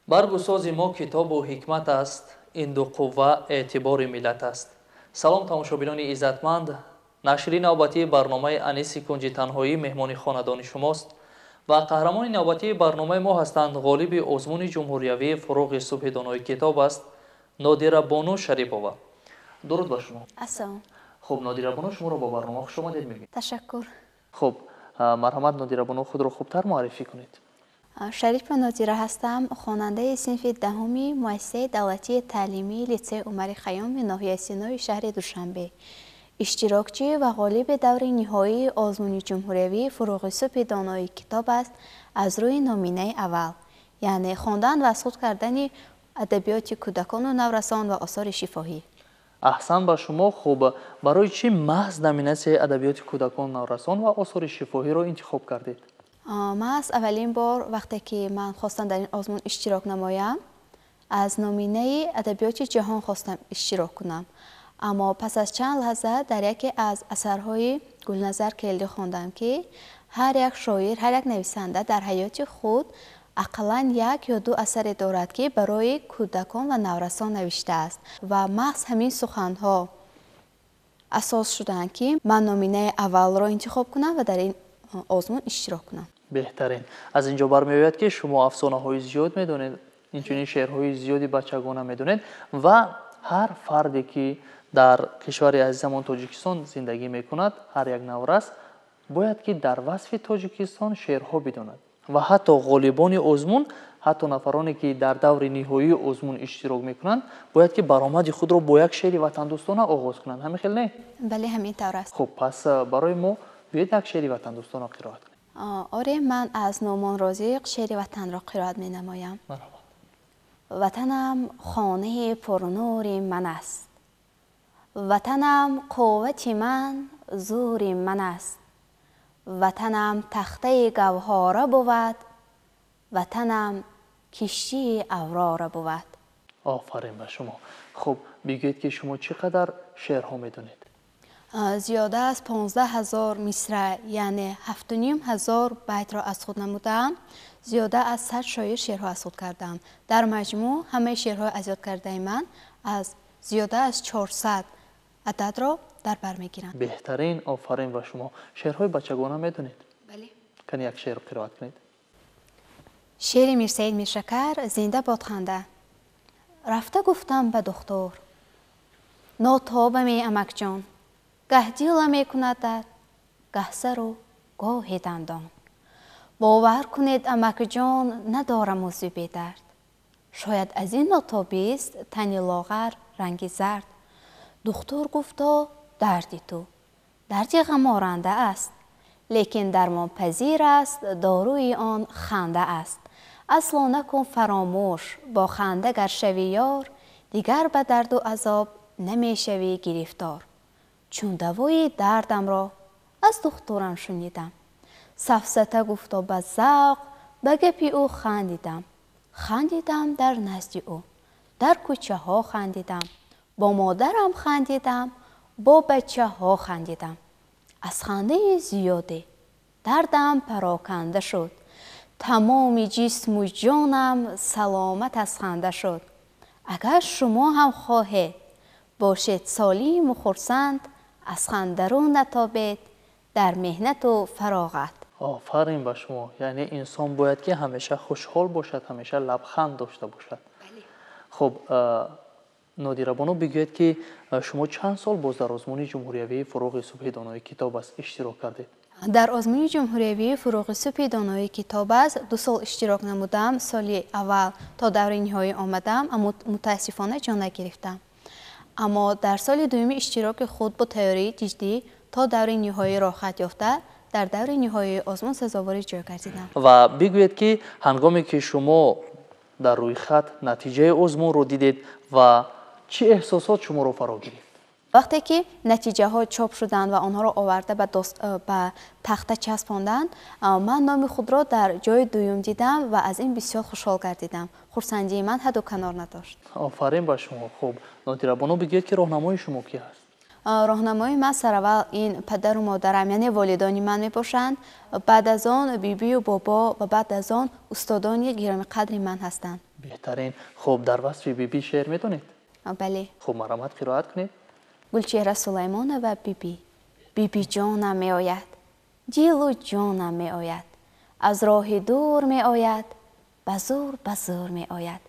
Баргу сози мо китобу ҳикмат аст, ин ду қувва эътибори миллат аст. Салом, тамошобинони иззатманд. Нашри навбатии барномаи «Аниси кунҷи танҳоӣ» меҳмони хонадони шумост ва қаҳрамони навбатии барномаи мо ҳастанд ғолиби озмуни ҷумҳуриявии «Фуруғи субҳи донои китоб аст» Нодирабону Шарипова. Дуруд ба шумо. Ассалом. Хуб, Нодирабону, шуморо ба барнома хушомадед мегӯем. Ташаккур. Хуб, марҳамат, Нодирабону, худро хубтар муаррифӣ кунед. Шарипова Нодира ҳастам, хонандаи синфи 10-уми муассисаи давлатии таълимии литсеи Умари Хайёми ноҳияи Синои шаҳри Душанбе, иштирокчӣ ва ғолиби даври ниҳоии озмуни ҷумҳуриявии «Фуруғи субҳи донои китоб аст» аз рӯи номинаи аввал, яъне хондан ва аз худ кардани адабиёти кӯдакону наврасон ва осори шифоҳӣ. Аҳсан ба шумо. Хуб, барои чӣ маҳз номинатсияи адабиёти кӯдакону наврасон ва осори шифоҳиро интихоб кардед? Маҳз аввалин бор, вақте ки ман хостам дар ин озмун иштирок намоям, аз номинаи адабиёти ҷаҳон хостам иштирок кунам, аммо пас аз чанд лаҳза дар яке аз асарҳои Гулназар Келдӣ хондам, ки ҳар як шоир, ҳар як нависанда дар ҳаёти худ ақаллан як ё ду асаре дорад, ки барои кӯдакон ва наврасон навиштааст, ва маҳз ҳамин суханҳо асос шуданд, ки ман номинаи аввалро интихоб кунам ва дар ин озмун иштирок кунам. Беҳтарин. Аз ин ҷо бармеояд, ки шумо афсонаҳои зиёд медонед, инчунин шеърҳои зиёди бачагона медонед ва ҳар фарде, ки дар кишвари азизамон Тоҷикистон зиндагӣ мекунад, ҳар як наврас бояд, ки дар васфи Тоҷикистон шеърҳо бидонад. Ва ҳатто ғолибони озмун, ҳатто нафароне, ки дар даври ниҳоии озмун иштирок мекунанд, бояд, ки баромади худро бо як шеъри ватандӯстона оғоз кунанд. Ҳамин хел не? Бале, ҳамин тавр аст. Хуб, пас барои мо биёед, як шеъри ватандӯстона қироат кунед. Оре, ман аз Нуъмон Розиқ шеъри «Ватанро» қироат менамоям. Марҳамат. Ватанам хонаи пурнури ман аст, ватанам қуввати ман, зӯри ман аст, ватанам тахтаи гавҳора бувад, ватанам киштии аврора бувад. Офарин ба шумо. Хуб, бигӯед, ки шумо чӣ қадар шеърҳо медонед? Зиёда аз 15 000 мисра, яъне 7500 байтро аз худ намудаам. Зиёда аз 100 шоир шеърҳо аз худ кардаам. Дар маҷмӯъ ҳамаи шеърҳои аз ёд кардаи ман аз зиёда аз 400 ададро дар бар мегиранд. Беҳтарин, офарин ба шумо. Шеърҳои бачагона медонед? Бале. Кани, як шеър қироат кунед. Шеъри Мирсаид Миршакар «Зинда бод ханда». Рафта гуфтам ба духтур: «Нотобаме, амакҷон, гаҳ дила мекунад дард, гаҳ сару гоҳе дандон. Бовар кунед, амакҷон, надорам узви бедард. Шояд аз ин нотобист тани лоғар ранги зард». Духтур гуфто: «Дарди ту дарди ғаморанда аст, лекин дармонпазир аст, доруи он ханда аст. Асло накун фаромӯш, бо ханда гар шавӣ ёр, дигар ба дарду азоб намешавӣ гирифтор». Чун давои дардамро аз духтурам шунидам, сафсата гуфто ба завқ, ба гапи ӯ хандидам. Хандидам дар назди ӯ, дар кӯчаҳо хандидам, бо модарам хандидам, бо бачаҳо хандидам. Аз хандаи зиёде дардам пароканда шуд, тамоми ҷисму ҷонам саломат аз ханда шуд. Агар шумо ҳам хоҳед бошед солиму хурсанд, аз ханда рӯ натобед дар меҳнату фароғат. Офарин ба шумо. Яъне инсон бояд, ки ҳамеша хушҳол бошад, ҳамеша лабханд дошта бошад. Хуб, Нодирабону, бигӯед, ки шумо чанд сол боз дар озмуни ҷумҳуриявии «Фуруғи субҳи донои китоб аст» иштирок кардед? Дар озмуни ҷумҳуриявии «Фуруғи субҳи донои китоб аст» 2 сол иштирок намудам. Соли аввал то даври ниҳоӣ омадам, аммо мутаассифона ҷо нагирифтам. Аммо дар соли дуюми иштироки худ бо тайёрии ҷиддӣ то даври ниҳоӣ роҳхат ёфта, дар даври ниҳоии озмун сазовори ҷой гардидам. Ва бигӯед, ки ҳангоме ки шумо дар рӯйхат натиҷаи озмунро дидед ва чӣ эҳсосот шуморо фаро гирифт? Вақте ки натиҷаҳо чоп шуданд ва онҳоро оварда ба тахта часпонданд, ман номи худро дар ҷои дуюм дидам ва аз ин бисёр хушҳол гардидам. Хурсандии ман ҳадду канор надошт. Офарин ба шумо. Хуб, Нодирабону, бигӯед, ки роҳнамои шумо ки ҳаст? Роҳнамои ман сараввал ин падару модарам, яъне волидони ман мебошанд, баъд аз он бибию бобо ва баъд аз он устодони гиромиқадри ман ҳастанд. Беҳтарин. Хуб, дар васфи бибӣ шеър медонед? Бале. Хуб, марҳамат, қироат кунед. Гулчеҳра Сулаймонова, Бибӣ. Бибиҷонам меояд, дилу ҷонам меояд, аз роҳи дур меояд, ба зӯр ба зӯр меояд.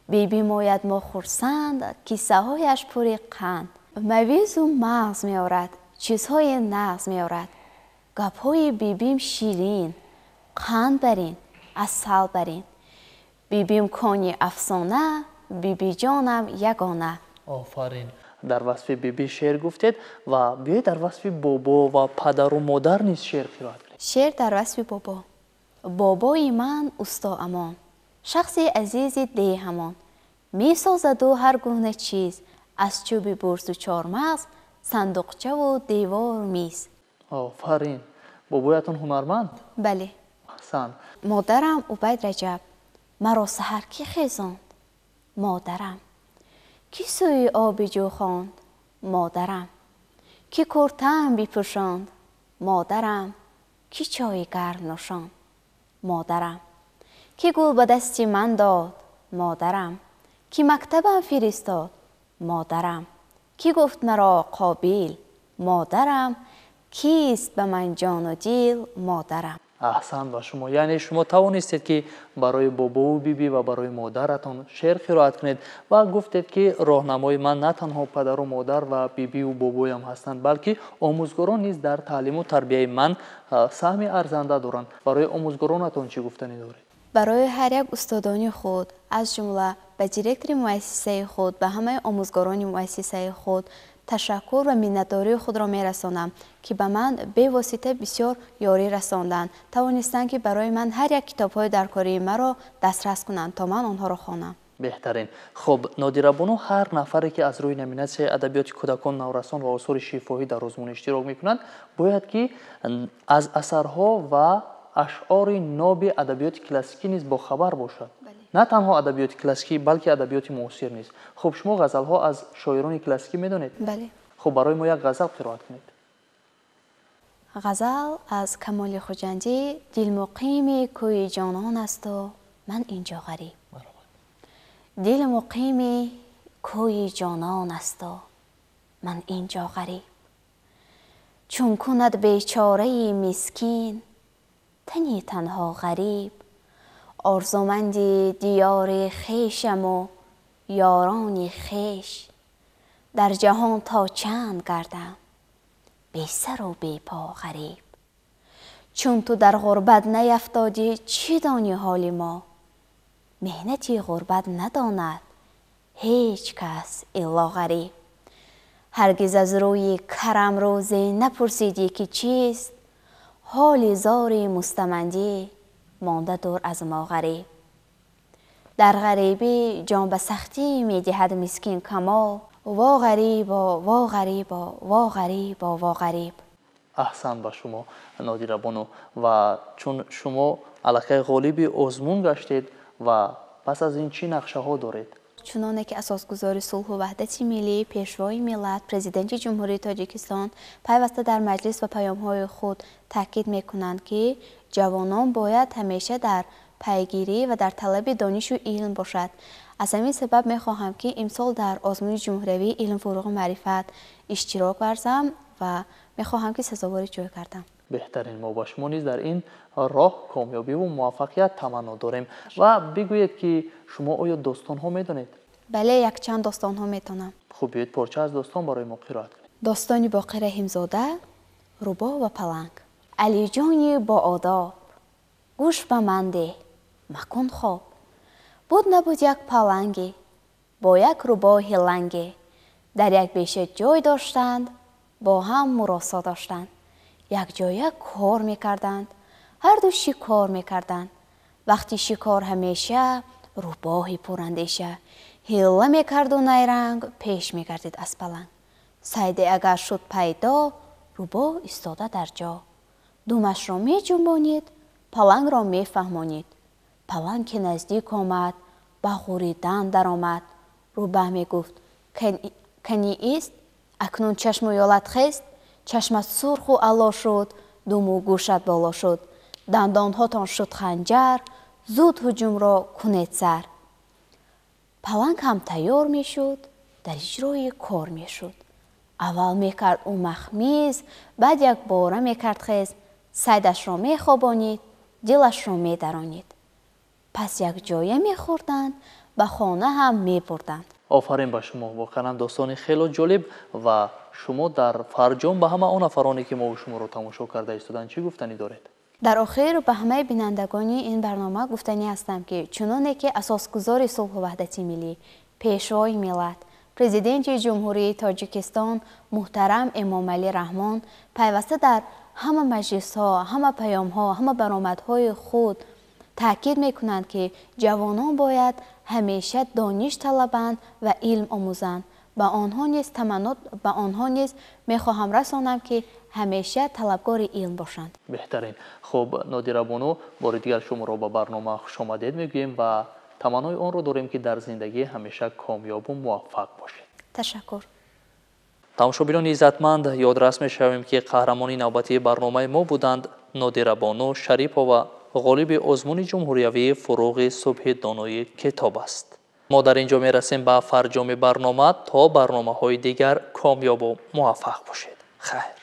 Биби мояд, мо хурсанд, киссаҳояш пури қанд. Мавизу мағз меорад, чизҳои нағз меорад. Гапҳои бибим ширин, қанд барин, асал барин. Бибим кони афсона, бибиҷонам ягона. Офарин. Дар васфи бибӣ шеър гуфтед ва биёед дар васфи бобо ва падару модар низ шеър қироат кунед. Шеър дар васфи бобо. Бобои ман усто Амон, шахси азизи деҳамон. Месозаду ҳар гуна чиз, аз чӯби бурсу чормағз, сандуқчаву девору миз. Офарин. Бобоятон ҳунарманд? Бале. Аҳсан. Модарам Убайд Раҷаб, маро саҳар кӣ хезонд? Модарам. Кӣ сӯи оби ҷӯ хонд? Модарам. Кӣ куртаам бипӯшонд? Модарам. Кӣ чойи гарм нӯшонд? Модарам. Кӣ гул ба дасти ман дод? Модарам. Кӣ мактабам фиристод? Модарам. Кӣ гуфт маро қобил? Модарам. Кист ба ман ҷону дил? Модарам. Аҳсан ба шумо. Яъне шумо тавонистед, ки барои бобову бибӣ ва барои модаратон шеър қироат кунед ва гуфтед, ки роҳнамои ман на танҳо падару модар ва бибиву бобоям ҳастанд, балки омӯзгорон низ дар таълиму тарбияи ман саҳми арзанда доранд. Барои омӯзгоронатон чӣ гуфтанӣ доред? Барои ҳар як устодони худ, аз ҷумла ба директори муассисаи худ, ба ҳамаи омӯзгорони муассисаи худ ташаккур ва миннатдории худро мерасонам, ки ба ман бевосита бисёр ёрӣ расонданд, тавонистанд, ки барои ман ҳар як китобҳои даркории маро дастрас кунанд, то ман онҳоро хонам. Беҳтарин. Хуб, Нодирабону, ҳар нафаре, ки аз рӯи номинатсияи адабиёти кӯдакон, наврасон ва осори шифоҳӣ дар озмун иштирок мекунанд, бояд ки аз асарҳо ва ашъори ноби адабиёти классикӣ низ бохабар бошад. На танҳо адабиёти классикӣ, балки адабиёти муосир низ. Хуб, шумо ғазалҳо аз шоирони классикӣ медонед? Бале. Хуб, барои мо як ғазал қироат кунед. Ғазал аз Камоли Хуҷандӣ. Дил муқими кӯи ҷонон асту ман инҷо ғариб. Дил муқими кӯи ҷонон асту ман инҷо ғариб. Чун кунад бечораи мискин тани танҳо ғариб? Орзуманди диёри хешаму ёрони хеш, дар ҷаҳон то чанд гардам бесару бепо ғариб? Чун ту дар ғурбат наяфтодӣ, чӣ донӣ ҳоли мо? Меҳнати ғурбат надонад ҳеҷ кас илло ғариб. Ҳаргиз аз рӯи карам рӯзе напурсидӣ, ки чист ҳоли зори мустамандӣ монда дур аз мо ғариб. Дар ғарибӣ ҷон ба сахтӣ медиҳад мискин камол. Во ғарибо, во ғарибо, во ғарибо, во ғариб. Аҳсан ба шумо, Нодирабону. Ва чун шумо аллакай ғолиби озмун гаштед, ва пас аз ин чӣ нақшаҳо доред? Чуноне ки асосгузори сулҳу ваҳдати миллӣ, Пешвои миллат, Президенти Ҷумҳурии Тоҷикистон пайваста дар маҷлис ва паёмҳои худ таъкид мекунанд, ки ҷавонон бояд ҳамеша дар пайгирӣ ва дар талаби донишу илм бошад, аз ҳамин сабаб мехоҳам, ки имсол дар озмуни ҷумҳуриявии «Илм, фуруғу маърифат» иштирок варзам ва мехоҳам, ки сазовори ҷой гардам. Беҳтарин. Мо ба шумо низ дар ин роҳ комёбиву муваффақият таманно дорем. Ва бигӯед, ки шумо оё достонҳо медонед? Бале, якчанд достонҳо медонам. Хуб, биёед порча аз достон барои мо қироат кунед. Достони Боқир Раҳимзода, «Рӯбоҳ ва паланг». Алиҷони боодоб, гӯш ба ман деҳ, макун хоб. Буд, набуд, як паланге бо як рӯбоҳи ланге дар як беша ҷой доштанд, бо ҳам муросо доштанд, якҷоя кор мекарданд, ҳарду шикор мекарданд. Вақти шикор ҳамеша рӯбоҳи пурандеша ҳилла мекарду найранг пеш мегардид аз паланг. Сайде агар шуд пайдо, рӯбоҳ истода дар ҷо думашро меҷунбонид, палангро мефаҳмонид. Паланг ки наздик омад, ба ғуридан даромад. Рӯбаҳ мегуфт: «Канӣ ист, акнун чашму ёлат хест, чашмат сурху ало шуд, думу гӯшат боло шуд, дандонҳотон шуд ханҷар, зуд ҳуҷумро кунед сар». Паланг ҳам тайёр мешуд, дар иҷрои кор мешуд. Аввал мекард ӯ махмиз, баъд якбора мекард хез, сайдашро мехобонид, дилашро медаронид. Пас якҷоя мехӯрданд, ба хона ҳам мебурданд. Офарин ба шумо, воқеан достони хело ҷолиб. Ва шумо дар фарҷом ба ҳама он нафароне, ки мо шуморо тамошо карда истоданд, чӣ гуфтанӣ доред? Дар охир ба ҳамаи бинандагони ин барнома гуфтанӣ ҳастам, ки чуноне ки асосгузори сулҳу ваҳдати миллӣ, пешвои миллат, президенти Ҷумҳурии Тоҷикистон муҳтарам Эмомалӣ Раҳмон пайваста дар ҳама маҷлисҳо, ҳама паёмҳо, ҳама баромадҳои худ таъкид мекунанд, ки ҷавонон бояд ҳамеша дониш талабанд ва илм омӯзанд. Ба онҳо низ таманно, ба онҳо низ мехоҳам расонам, ки ҳамеша талабгори илм бошанд. Беҳтарин. Хуб, Нодира бону, бори дигар шуморо ба барнома хушомадед мегӯем ва таманнои онро дорем, ки дар зиндагӣ ҳамеша комёбу муваффақ бошед. Ташаккур. Тамошобинони иззатманд, ёдрас мешавем, ки қаҳрамони навбатии барномаи мо буданд Нодира бону Шарипова, ғолиби озмуни ҷумҳуриявии «Фуруғи субҳи донои китоб аст». Мо дар ин ҷо мерасем ба фарҷоми барнома. То барномаҳои дигар комёбу муваффақ бошед. Хайр.